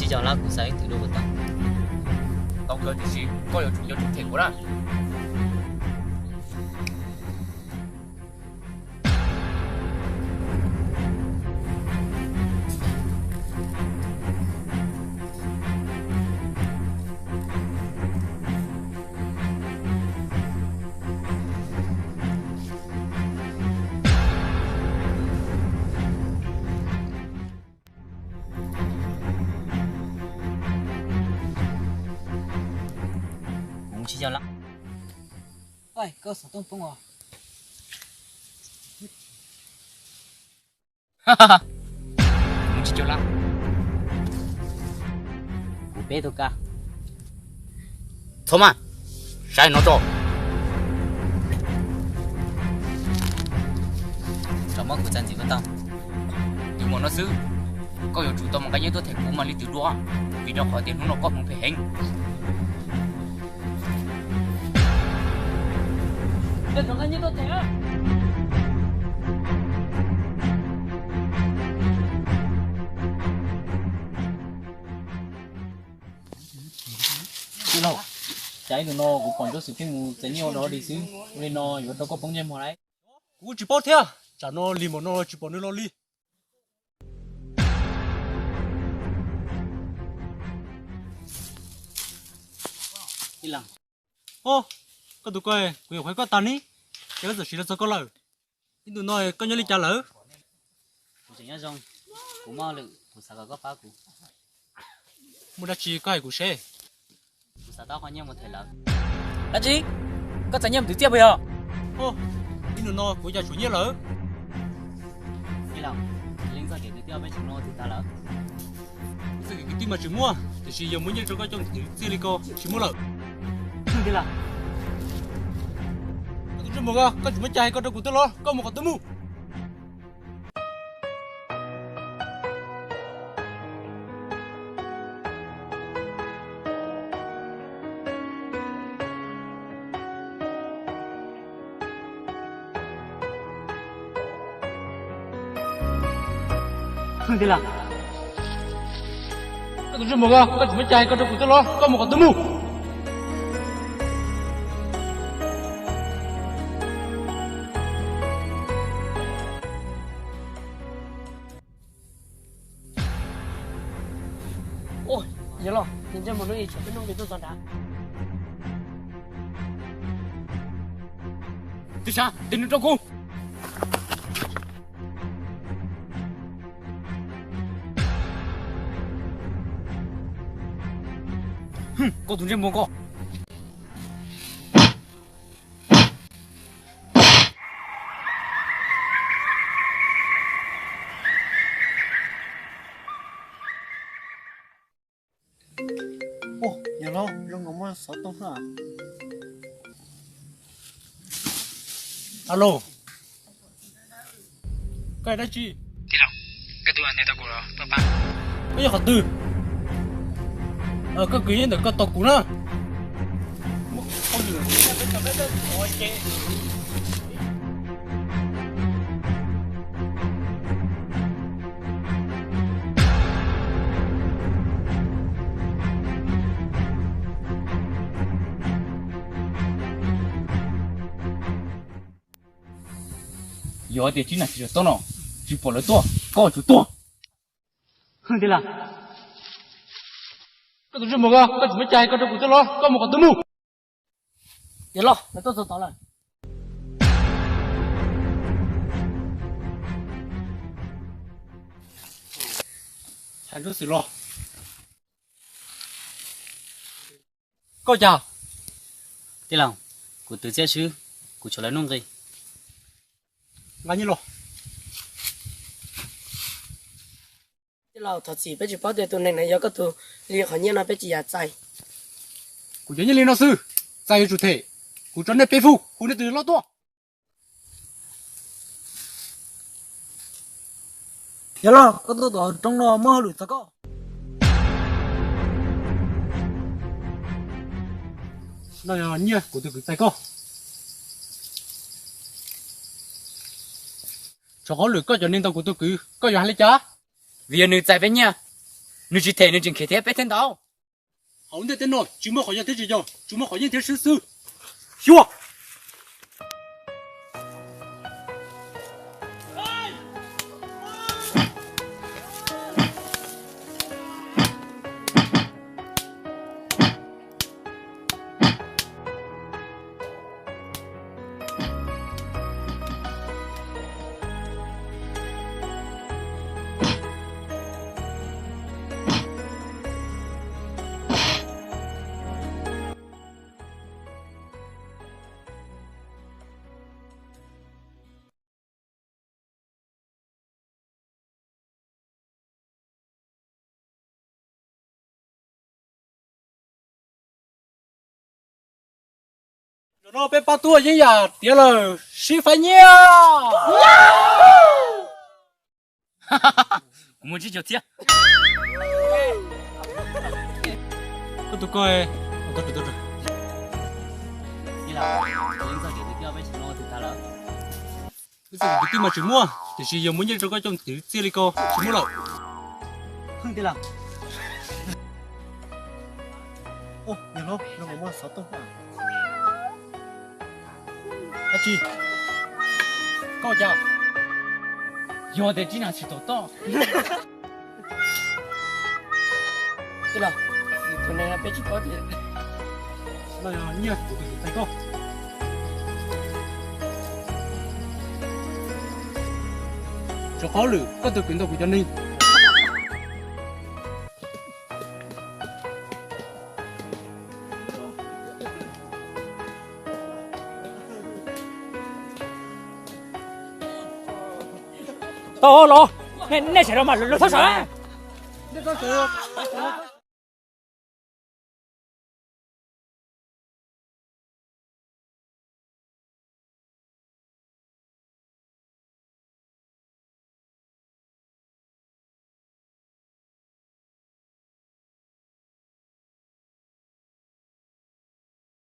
Cov lab kuv xav ib tug dua puas tau? Tau kawg tiam sis koj yuav tsum, yuav tsum them kuv na. Kuv tsis yog lab. Koj xov tooj poob os. Kuv tsis cov lab. Kuv peb tug ka. Txhob maj, saib no tso. Tso muab kuv txais ntxiv puas tau? Tus muam no xwb, koj yuav tsum tau mus nqa nyiaj tuaj them kuv mam li twv dua, vim rau qhov tias hnub no koj hmoov phem heev. Tij laug, cas ib ntus no kuv pom Ntsuab Xwm pheej mus txais nyiaj ua dog dig xwb, ua li no yuav rau koj poob ntsej muag lauj. Kuv tsis paub thiab, tsam no lig npaum no tsis pom nws los li. Tij laug, koj tus ko, kuv yuav qhuav koj tag ni, ces koj txawm siv los txog koj lawm. Ib ntus no koj nyob li cas lawm? Kuv tseem nyob zoo, kuv muaj lwm, kuv xav kom koj pab kuv. Muaj dab tsi koj hais kuv seb. Kuv xav tau qhov nyiaj mus them lawv. Dab tsi? Koj txais nyiaj mus twv txiaj puas yog? Ib ntus no kuv cas tshuav nyiaj lawm. Tij laug, leej txoj kev kwv tij peb tseem mloog tsis tas lawm. Txoj kev kwv tij mas tseem muaj, tiam sis yog muab nyiaj rau koj coj mus twv txiaj li ko tsis muaj lawm. Tij laug, koj tus ntsej muag ko, koj tsis muaj cai koj rau kuv twb los, koj mus qhov twg mus? Tij laug, koj tus ntsej muag ko, koj tsis muaj cai koj rau kuv twb los, koj mus qhov twg mus? Yog los, ntsej muag no ib tsam peb noj nqi tuaj txog nrad. Tig sav, tig nws rau kuv. Koj tus ntsej muag ko. Yog los, zoo nkaus muaj xov tooj na. Alo, koj yog dab tsi? Koj yog qhov twg? Koj kwv yeeb ntawm koj tos kuv na. Yog tias tsis nam tsis tau no, tsis pom lawv tuaj, koj tsum tuag. Tij laug, koj tus ntsej muag ko, koj tsis muaj cai koj rau kuv twb los, koj mus qhov twg mus? Yog los, lawv tuaj txog tod lawm. Ntsuab Xwm los. Koj cas? Tij laug, kuv twv txiaj swb, kuv tshuav lawv nuj nqi. Nqa nyiaj los. Tij laug, thov txim, peb tsis paub tias tus neeg no yog koj tus li, qhov nyiaj no peb tsis yam txais. Kuv cov nyiaj li no xwb, txais yuav tsum them. Kuv tso nej peb fub hu nej tus loj tuaj. Yog los, koj tuaj tom roob no muaj hauj lwm txog koj. No yog nyiaj kuv tus kwv txais koj. Tshuav hauj lwm koj cov neeg ntaus kuv tus kwv, koj yuav hais li cas? Vim yog nws txais peb nyiaj. Nws tsis them, nws tseem khem thiab peb thiab ntau. Hauv ntiaj teb no tsis muaj qhov yog thiab tsis yog, tsuas muaj qhov yeej thiab swb xwb. Xyuas! Zaum no peb pab tuaj yeeb yam tiav lawm, sib faib nyiaj. Kuv muaj tsib caug txhiab. Koj tus koj, koj tus koj. Ib txhia kwv tij mas tsis muaj, tiam sis yog muaj nyiaj rau koj coj mus twv txiaj li ko tsis muaj lawm. Hwj tij laug. Yog los no muaj xov tooj. Dab tsi? Koj cas? Yog tias tib nag tsis tau toj. Tij laug, tus neeg no peb tsis paub tias no yog nyiaj kuv tus txais koj. Tsov qab lwm, koj tus kwv ntaus kuv cov neeg. Tau los, nej sawv los mas lawv txhob sawv.